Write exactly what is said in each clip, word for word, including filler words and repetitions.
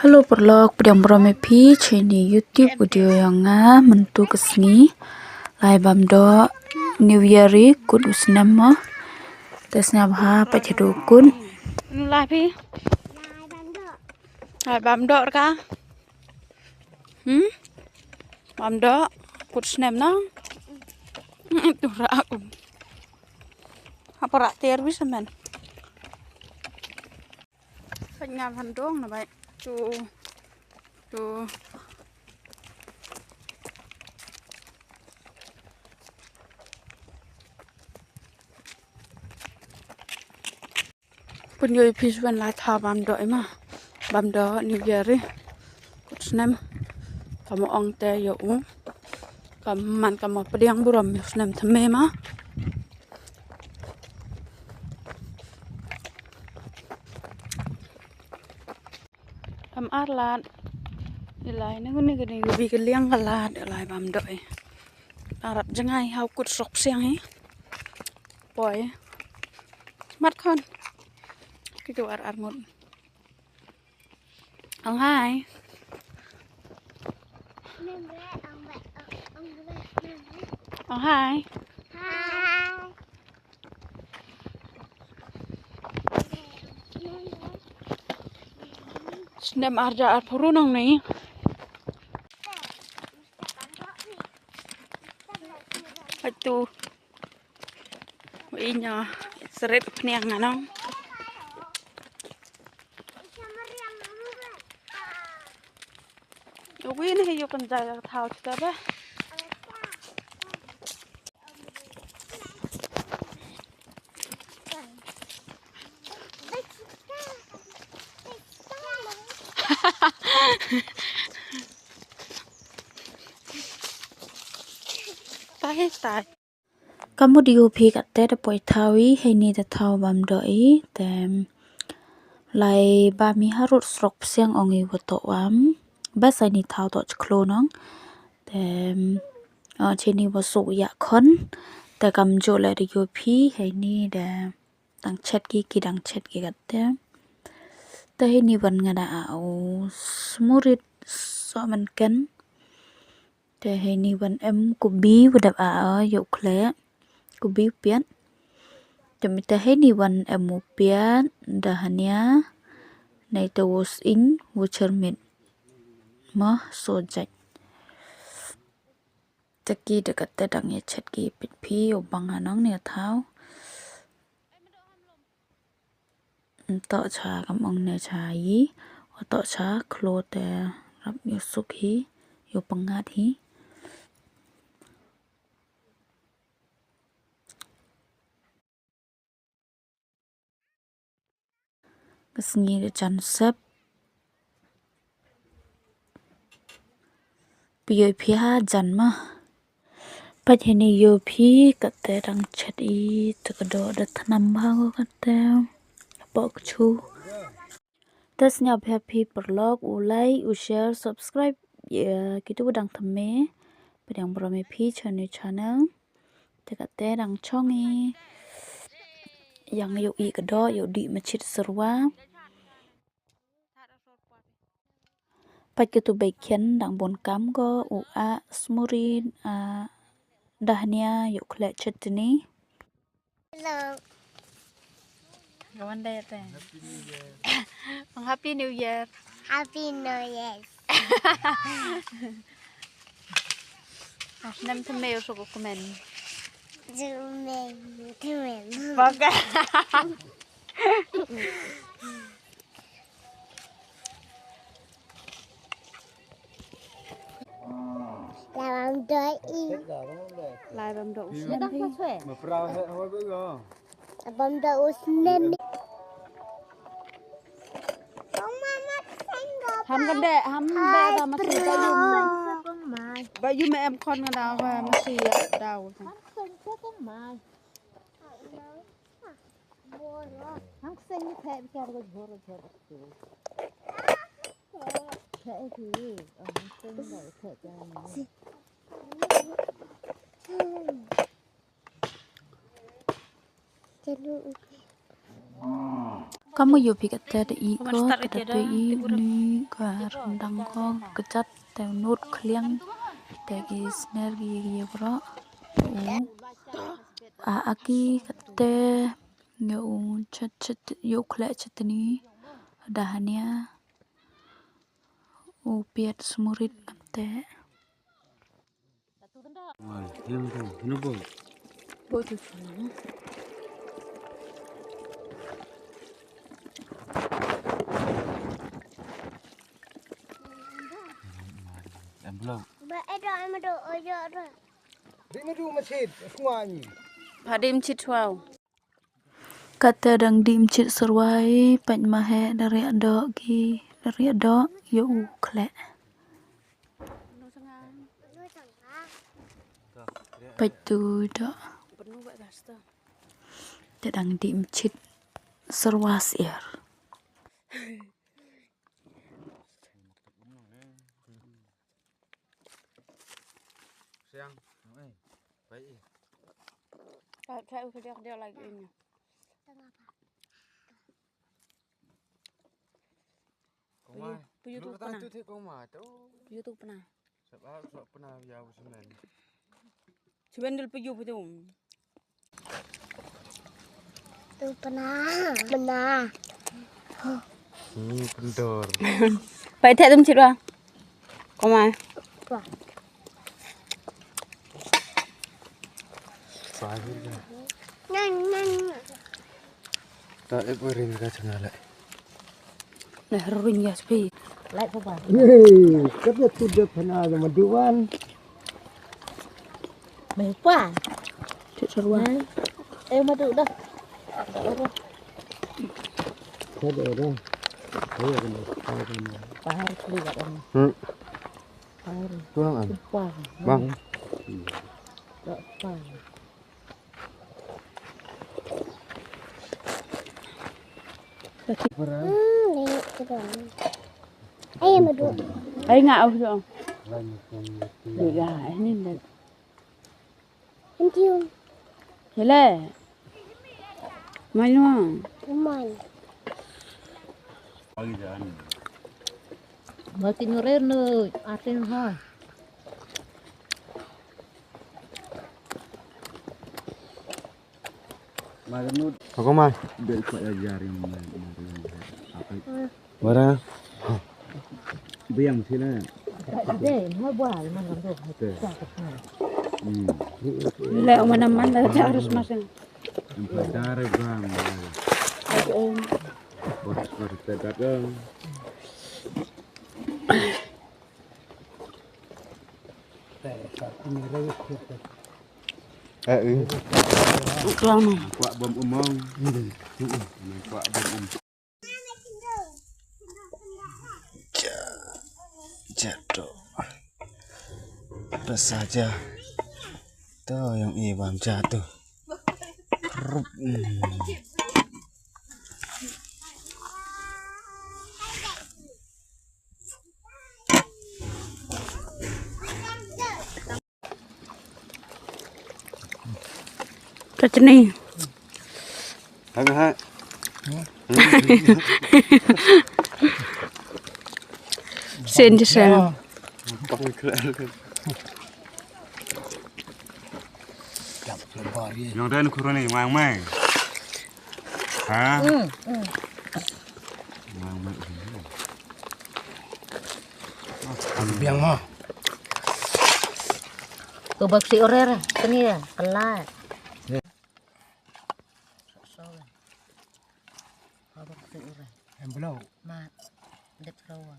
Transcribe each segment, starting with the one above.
Hello paralok, pdiang burom ïa phi sha ine i YouTube video jong nga mynta ka sngi. Lai bam doh New Year, kut u snem mo. Te sngap ha pat haduh kut. Nu lai phi? Lai bam doh ka. Hmm? Bam doh kut snem na. Tu ra aku. Apa rak ter bisa men. Pynngam han dong na bai. Tu. Tu. Pynjoi phi shuwa lai thaw bam doh i ma. Bam doh New Year i. Kut snem. Kam ong te ïa u. Kam man kam pdiang burom ïa u snem thymme ma. Kam ar lad. I lai ne kane kane ka bi ka liang ka lad i lai bam doh i. Arap jngai ha u kut srok siang hi. Poi. Mat khon. Ki tu ar ar ngut. Ong hai. Ong hai. Hai. Snem arja ar puru nong ni. Atu. Ina seret pniang nganong. Wi ni yu kan jai thaw kita ba. Tai tai. Ka mut ïa phi katte da poi thaw i, heini da thaw bam doh i, te lai bam i harud srok psiang ong i wa toh wam. Bas heini thaw toh chklo nong. Te, o, chini wa suk ïa khon. Te kam ju le da ïa phi, heini da dang chet ki, ki dang chet ki katte. Te heini wan nga da a u smurit so man ken. Te heini wan em kubi wa dap a a ïa u khleh. Kubi u piat. Te mi te heini wan em u piat da hania. Nei te wos in wu chermit. Ma so jait. Te ki da katte dang ïa chet ki pit phi u bang hanong ne thaw. Nto cha kam ong ne cha i, o to cha khlo te rap ïa suk hi, ïa pangat hi. Ka sngi da jan sep. Phi ïoh phi ha jan ma. Pat heini ïoh phi katte dang chet i te ka doh da thnam bha ko katte. Pok chu. Te sngap ha phi paralok u like, u share, subscribe ïa kitu dang thymme. Pdiang burom ïa phi channel channel. Te katte dang chong i. Yang ïoh i ka doh, ïoh di machit serwa. Pat kitu beit khian dang bun kam ko u a smurit a dahnia ïoh khleh chutney. Hello. Gawan dai te. Happy New Year. Happy New Year. Nam thymme u suk u kmen. Thymme, thymme. Baka. Lai bam doh i. Lai bam doh u snem hi. Lai bam doh u snem. Ham kan de, ham de da masi ba yum. Ba yum em khon nga da ba masi ya da. Hang seng ni thep biar ko jhor jhor tu. Thep ki, oh, hang seng ni thep jhor ni. Chalo. Kamu yo pi kata da i ko, kata da i ni. Ba ryndang ko kjat te u nud khliang te ki sner ki ki bro. U a aki kate nge u chet chet yu khle chetni dahania u piat smurit kate. Ba edo amado ojo ro. Di madu masid, sngwani. Phadim chitwau. Kata dang dim chit serwai, pait mahe dari adok ki, dari adok yo u khle. Pait tu dok. Te dang dim chit serwa sir. Siang, eh, baik. Ka ka u ka dia dia lagi ini. Koma. Puyu tu pernah. Tu koma tu. Puyu tu pernah. Sebab sebab pernah ya usunan. Cuban dul puyu puyu. Tu pernah. Pernah. Hmm, kendor. Pai thek tum chit wa. Koma. Wah. Nang nang. Ta e poi ring ka changa le. Nah, ring ya spi. Lai ko ba. Ni, kata tu dia pernah ada maduan. Meh pa. Cik seruan. Eh, madu dah. Ada orang. Ada orang. Ayo kena. Ayo kena. Pahar kali kat orang. Hmm. Pahar. Tulang am. Pahar. Bang. Tak pahar. Hmm, ni tu. Ayo madu. Ai nga au tu. Ni lah, ini dah. Entium. Hele. Mai nuang. Mai. Mati nurer nu atin ha. Ako mai. Bel pa ya jari mai. Mara. Biang sila. Deh, mau bual mana tu? Hmm. Bila mana mana harus masang. Empat darah bang. Aduh. Bos bos tedak bang. Eh, eh. Tuang. Kuat bom umong. Kuat bom um. Ja, jatuh. Apa saja. Tuh yang ibam jatuh. Rup. Hmm. Chutney. Hai, hai. Sen je sen. Yang dah nak kurang ni, mai, mai. Ha? Hmm, hmm. Mai, mai. Biang mo. Tu bak si orer, sini ya, kelak. Bak si orer. Em belum. Mat. Dep rawa.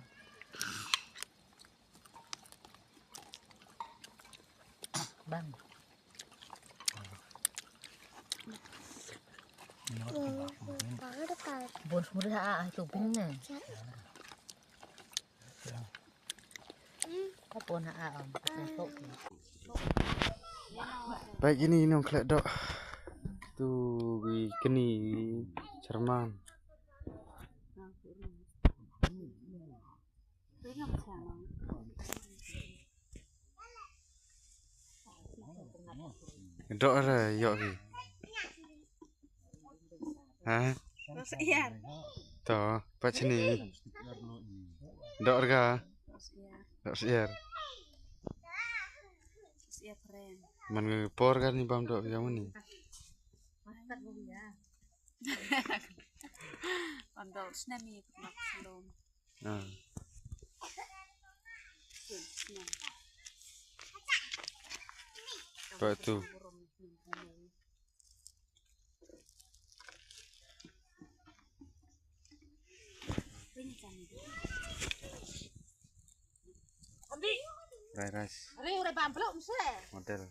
Bang. Bon semua dah ah tu pin ni. Apa nak ah? Peit kine nongkhleh doh. Tu ki kine cherman. Doh re ïoh ki. Ha? To, peit kine. Dok rga. Dok siar. Dok siar. Siar keren. Man ngi por kan ni bam dok yang ni. Bam dok snem ni pernah belum. Ah. Apa tu? Rai ras. Model.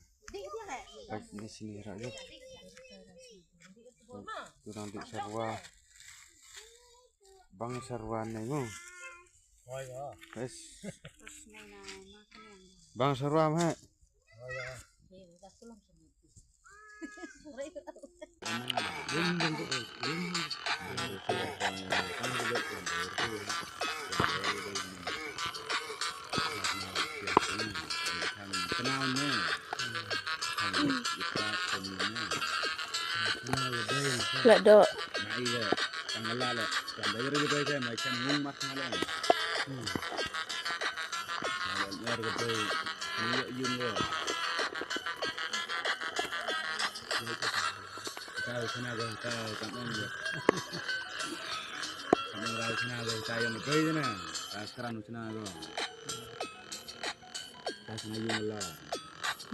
Rai di sini rak je. Tu nanti sarwa. Bang sarwa ni mu. Yes. Bang sarwa mah. Lah dok.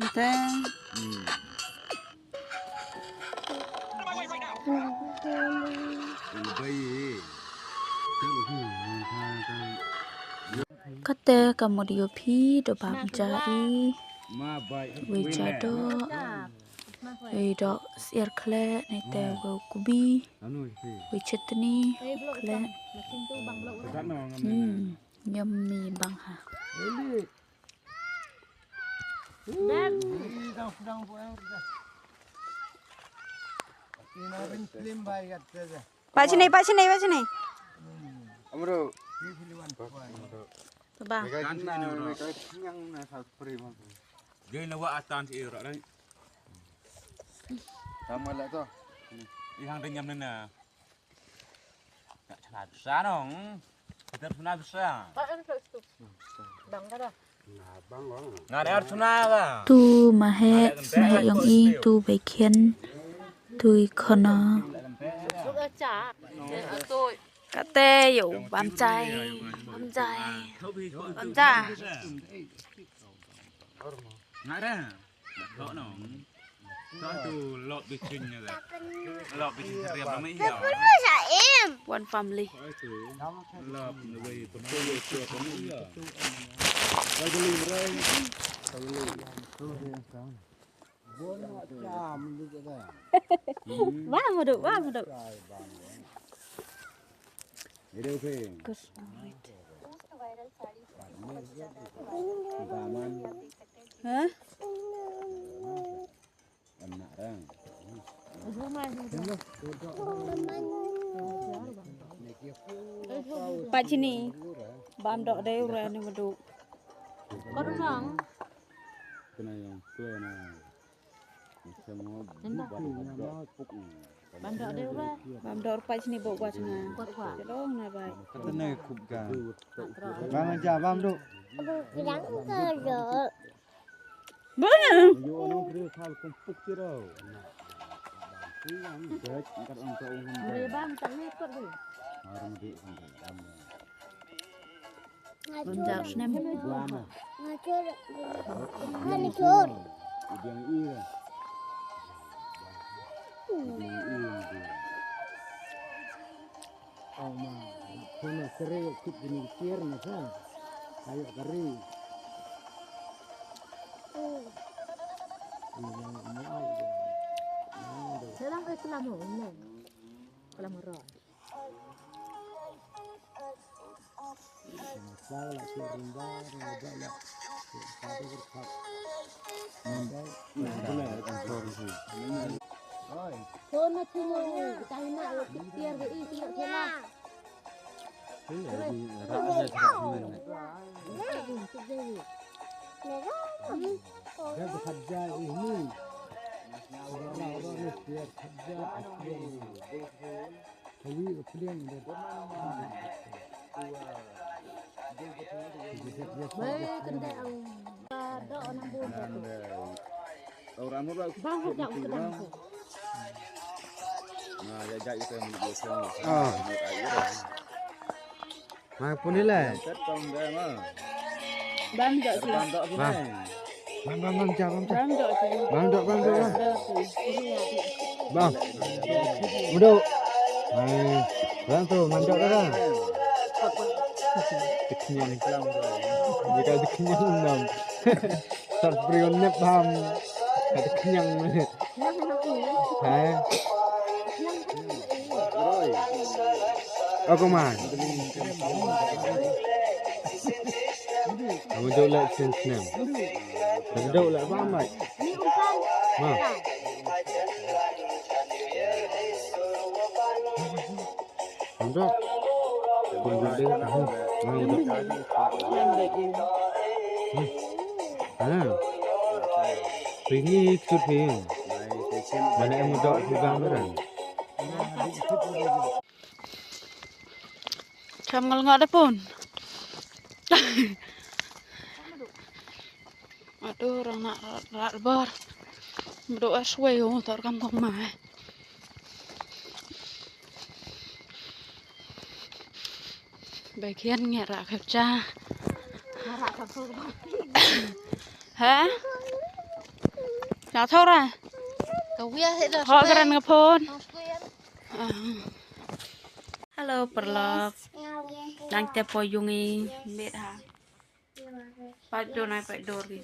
Ente. Kate ka mut ïa phi da bam ja i. Wei ja dok. Wei dok siar khleh, nai te wei kubi. Wei chutney khleh. Hmm, yummy bang ha. Ba sini, ba sini, ba sini. Amro. Ba. Jai na wa atan si ira rai. Sama lah tu. Ihang denyam nena. Nak sana besar dong. Kita sana besar. Bang kada. Nga dei ar chuna ka. Tu Mahek, Mahek ïong i, tu Baikhen, tu i Khona. Kate ïa u Bamjai. Bamjai. Bamjai. Nga dei. One family. Wah, muduk, wah, muduk. Kus, alright. Hah? Pat sini. Bam dok dei u re ni madu. Kena yang kena. Bam dok dei u re. Bam dok pat sini bok wat nga. Chelong na bai. Kata ne kup ga. Bam ja bam dok. Yang kena. Bana. Ngajak snem. Ong ma, kena kere kit bini kir na sa. Ayo kere. Selang ke selama umur. Selama roh. Kona chimo, taina, tiar ke i, tiar ke la. Bang hok jauh ke bang. Ah. Mai pun ni lah. Bang jauh sih. Bang. Bang, bang, bang, jauh, bang, jauh. Bang jauh sih. Bang jauh, bang jauh, bang. Bang. Udah. Mai. Bang tu, bang jauh dah. Kenyang. Dia kata kenyang enam. Tak beri nep bang. Kata kenyang. Ha? Ako man. Kamu jauh lah sini senam. Kamu jauh lah bang mai. Ma. Anda. Pun gede. Hmm. Anda. Hmm. Anda. Pini ikut pini. Mana yang muda juga orang. Cham ngal ngal da pun. Aduh, orang nak rat bar. Berdoa suai oh, tak rekam kong mai. Bagian ngerak kerja. Ha? Nak tahu lah. Kau ya sih dah. Kau keren ngepon. Hello, paralok. Nang te po yung i mit ha. Pat do nai pat do ri.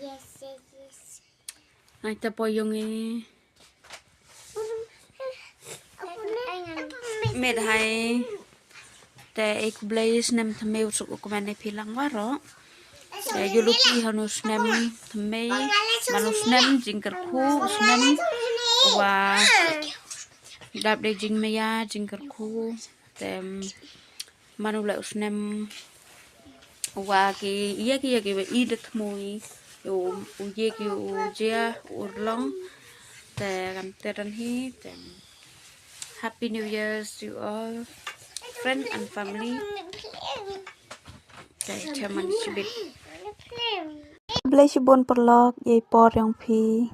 Nang te po yung i mit hai. Te ik blai snem thymme u suk u kmen ne phi lang waro. Te yu luti hanu snem thymme. Manu snem jingkyrkhu snem. Wa dap de jingmaya jingkyrkhu. Te manu le u snem wa ki ye ki ye ki we i de thmui u ye ki u jia urlong. Te kam te ran hi te Happy New Year's to all friend and family. Te chaman sibit. Blai sibon paralok ye por yang phi.